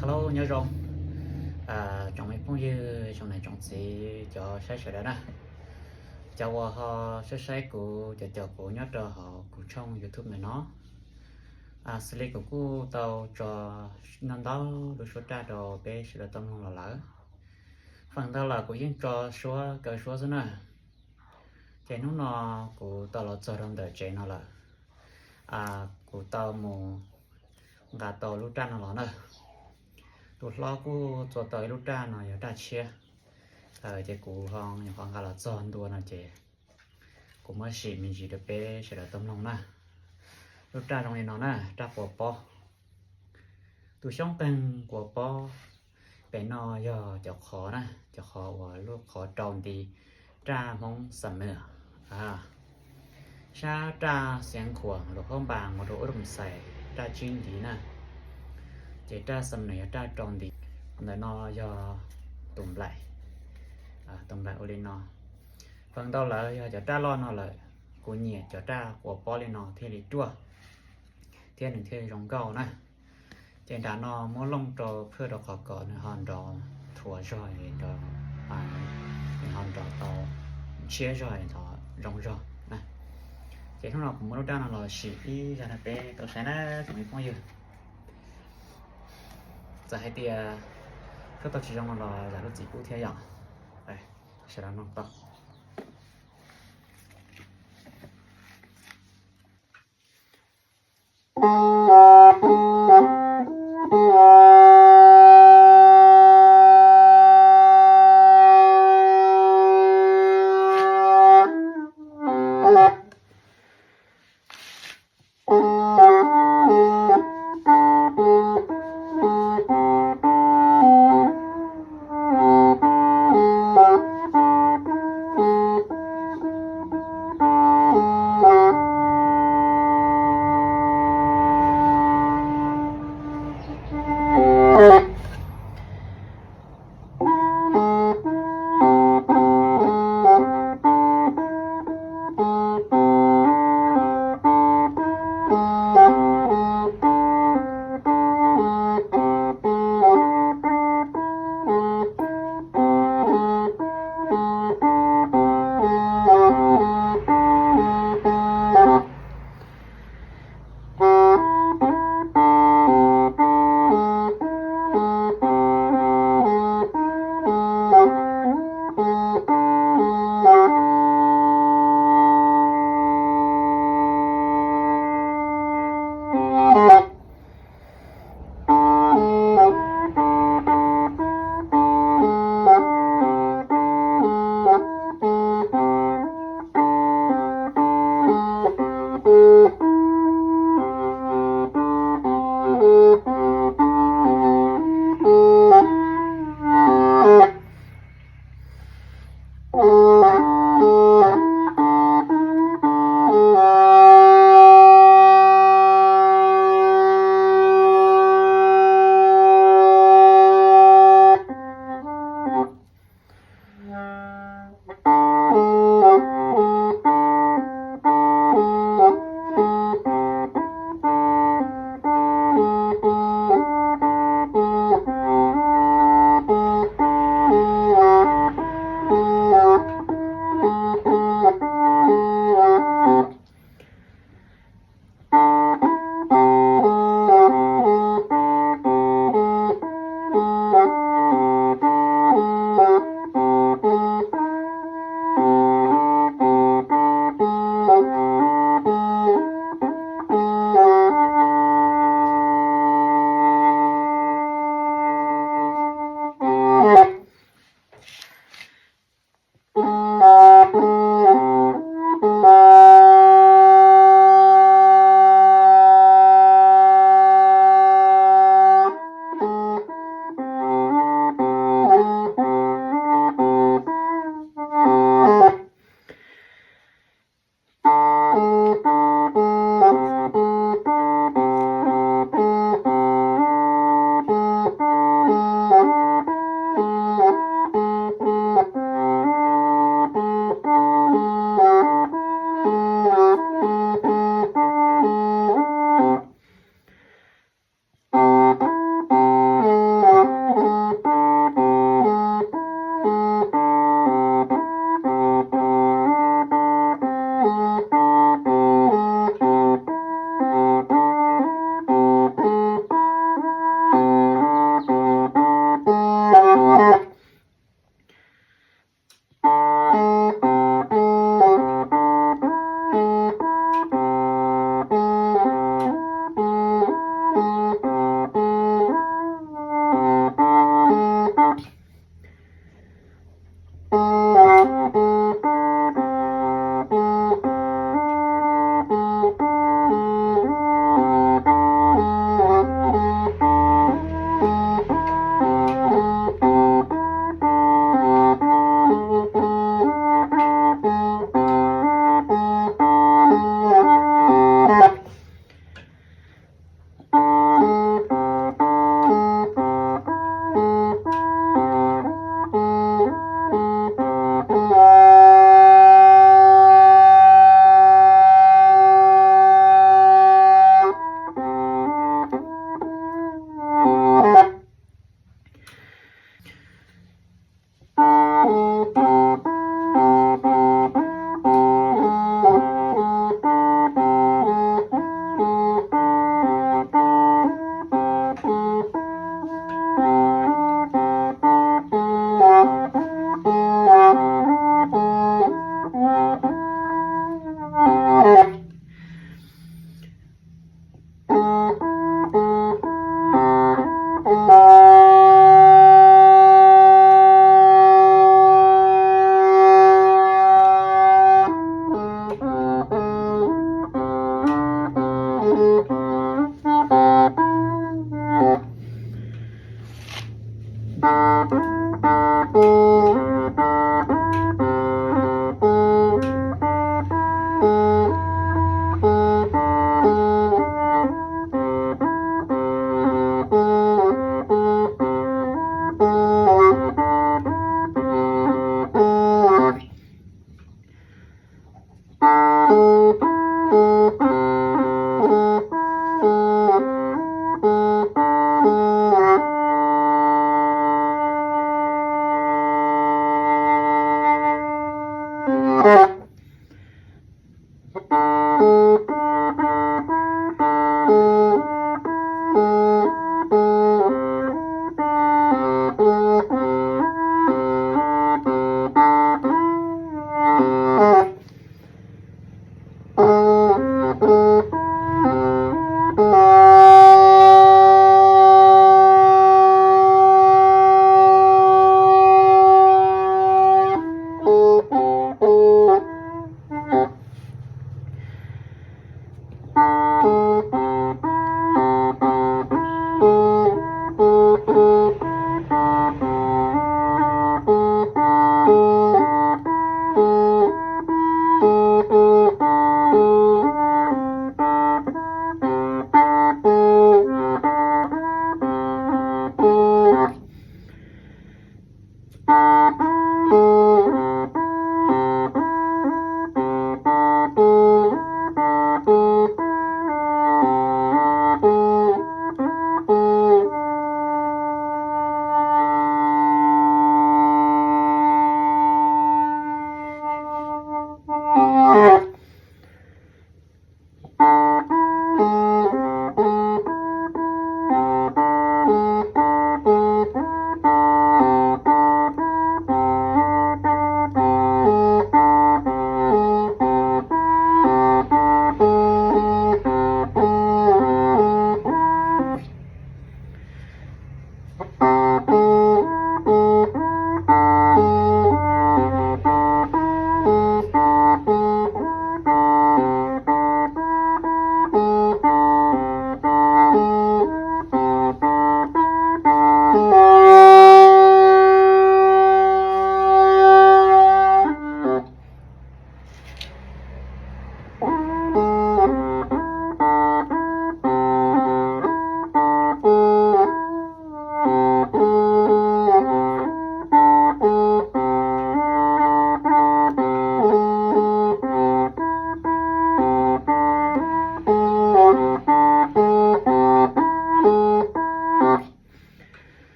Hello, nyob zoo tsoom me phooj ywg, tsoom niam tsoom txiv, cov saib sawv daws na. Cov uas ho saib saib kuv, cov caum kuv nyob rau hauv kuv tshooj YouTube ntawm no. Xws li kuv kuj tau tso ntau ntau lub suab raj rau peb sawv daws tau mloog los lawm. Feem ntau lawm kuv yeej tso suab kaw suab xwb na. Ces hnub no kuv tau los txog rau ntawm tsev no lawm. Kuv tau mus nqa tau lub raj no los na. Tus hlob kuj txua tau ib lub raj no yog raj tshiab, ces kuv ho nyuam qhuav nqa los txog ntua no ces kuv muab sim me ntsis rau peb sawv daws tau mloog na. Lub raj zoo li no na, raj quas pob. Tus xyoob qeeg quas pob pem no yog cov qhov na, cov qhov uas lub qhov rau nti raj Hmoob Xam Mws. Sab raj Xiav Khuam, Luam Hauv Npas, mus rau Ub Roos Xais, raj tsib ntiv na. Ces raj Xam Mws yog raj rau ntiv. Ntawm no yog tus nplaim, tus nplaim ua li no. Feem ntau lawm yog cov raj loj no lawm, kuv nyiam cov raj quas pob li no thiaj li ruaj, thiab nws thiaj zoo nkauj na. Ces nram no muab looj rau phwj rau qhov kom nws ho nrov thuav zog, nws ho nrov tau tshiab zog, nrov zoo zog na. Ces hnub no kuv muab lub raj no los sim ib zaj rau peb tau saib na tsoom me phooj ywg. Txawm hais tias koj tau tsis zoo no los zam lub txim pub thiab yom. Sawv daws mloog tau.